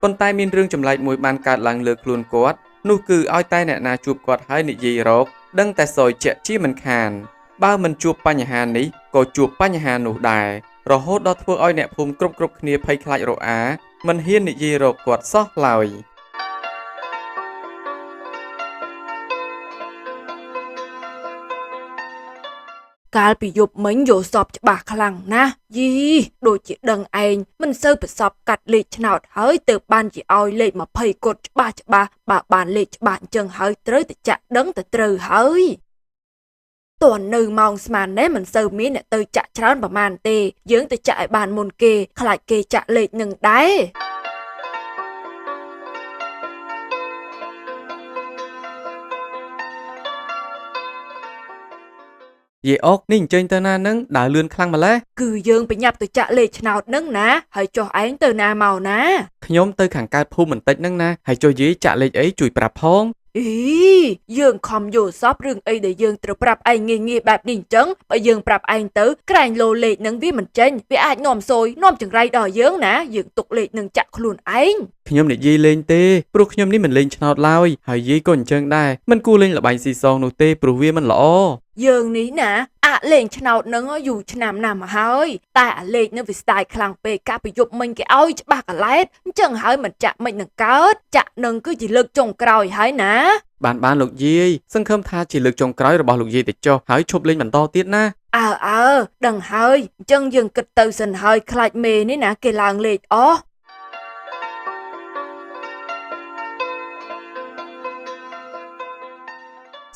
ប៉ុន្តែមានរឿងចម្លែកមួយបានកើតឡើងលើខ្លួនគាត់ នោះគឺឲ្យតែអ្នកណាជួបគាត់ហើយនិយាយរក ដឹងតែសយជាក់ជាមិនខាន បើមិនជួបបញ្ហានេះ ក៏ជួបបញ្ហានោះដែរ រហូតដល់ធ្វើឲ្យអ្នកភូមិគ្រប់ៗគ្នាភ័យខ្លាចរអា មិនហ៊ាននិយាយរកគាត់សោះឡើយ។ កាលពីយប់មិញយល់សពច្បាស់ខ្លាំងណាស់យីដូចជាដឹងឯងមិនសូវប្រសពកាត់លេខឆ្នោតហើយទើបបានជាឲ្យលេខ20គត់ច្បាស់ច្បាស់បើបានលេខច្បាស់អញ្ចឹងហើយត្រូវតែចាក់ដឹងតែត្រូវហើយតន់នៅម៉ោងស្មាននេះមិនសូវមានអ្នកទៅចាក់ច្រើនប្រហែលទេយើងទៅចាក់ឲ្យបានមុនគេខ្លាចគេចាក់លេខនឹងដែរ យាយអុកនេះអញ្ជើញទៅណានឹងដើរលឿនខ្លាំងម្ល៉េះ គឺយើងប្រញាប់ទៅចាក់លេខឆ្នោតនឹងណាហើយចុះឯងទៅណាមកណា ខ្ញុំទៅខាងកើតភូមិបន្តិចនឹងណាហើយចុះយាយចាក់លេខអីជួយប្រាប់ផង អីយើងខំយល់សពរឿងអីដែលយើងត្រូវប្រាប់ឯងងាយងាយបែបនេះអញ្ចឹងបើយើងប្រាប់ឯងទៅក្រែងលោលេខនឹងវាមិនចេញវាអាចនាំសួយនាំចង្រៃដល់យើងណាយើងទុកលេខនឹងចាក់ខ្លួនឯង ខ្ញុំនិយាយលេងទេព្រោះខ្ញុំនេះមិនលេងឆ្នោតឡើយហើយយាយក៏អញ្ចឹងដែរមិនគួរលេងល្បែងស៊ីសងនោះទេព្រោះវាមិនល្អ យើងនេះណាអាលេងឆ្នោតនឹងយូរឆ្នាំណាស់មកហើយតែអាលេខនឹងវាស្ដាយខ្លាំងពេកកាលពីយប់មិញគេឲ្យច្បាស់កឡែតអញ្ចឹងហើយមិនចាក់មិននឹងកើតចាក់នឹងគឺជាលើកចុងក្រោយហើយណា បានបានលោកយាយសង្ឃឹមថាជាលើកចុងក្រោយរបស់លោកយាយទៅចុះហើយឈប់លេងបន្តទៀតណា អើអើដឹងហើយអញ្ចឹងយើងគិតទៅសិនហើយខ្លាចមេនេះណាគេឡើងលេខអស់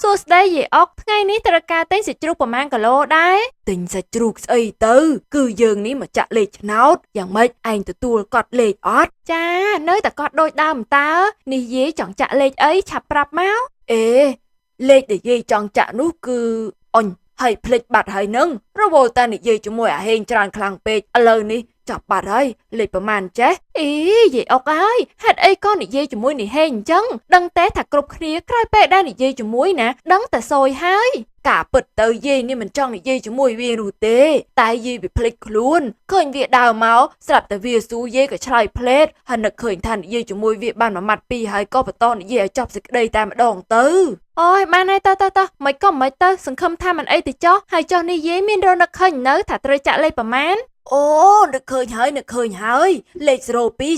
សួស្តីយាយអុកថ្ងៃនេះត្រូវការទិញសាច់ជ្រូកប្រមាណគីឡូដែរ ទិញសាច់ជ្រូកស្អីទៅ គឺយើងនេះមកចាក់លេខឆ្នោតយ៉ាងម៉េចឯងទទួលកត់លេខអត់ ចានៅតែកត់ដូចដើមតើនេះយាយចង់ចាក់លេខអីឆាប់ប្រាប់មក អេលេខដែលយាយចង់ចាក់នោះគឺអញហើយភ្លេចបាត់ហើយនឹងរវល់តែនិយាយជាមួយអាហេងច្រើនខ្លាំងពេកឥឡូវនេះចាប់បាត់ហើយលេខប្រមាណចេះ អីយាយអុកអើយហេតុអីក៏និយាយជាមួយនេះហេងអញ្ចឹងដឹងតែថាគ្រប់គ្នាក្រោយពេលដែលនិយាយជាមួយណាដឹងតែសយហើយ ការពិតទៅយាយនេះមិនចង់និយាយជាមួយវានោះទេតែយាយវាភ្លេចខ្លួនឃើញវាដើរមកស្រាប់តែវាស៊ូយាយក៏ឆ្លើយផ្លេតហើយនឹកឃើញថានិយាយជាមួយវាបានមួយម៉ាត់ពីរហើយក៏បន្តនិយាយឲ្យចប់សេចក្តីតែម្ដងទៅ អូយបានហើយតើតើតើមិនក៏មិនទៅសង្ឃឹមថាមិនអីទេចុះហើយចុះនេះយាយមានរនឹកឃើញនៅថាត្រូវចាក់លេខប្រមាណ អូនឹកឃើញហើយនឹកឃើញហើយលេខ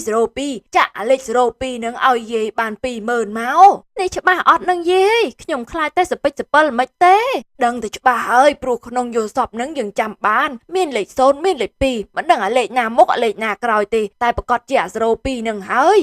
0202ចាក់អាលេខ02នឹងឲ្យយាយបាន20000មក នេះច្បាស់អត់នឹងយាយខ្ញុំខ្លាចតែសពិចសពិលមិនទេ ដឹងតែច្បាស់ហើយព្រោះក្នុងយល់សពនឹងយើងចាំបានមានលេខ0មានលេខ2មិនដឹងអាលេខណាមុខអាលេខណាក្រោយទេតែប្រកាសជាអា02នឹងហើយ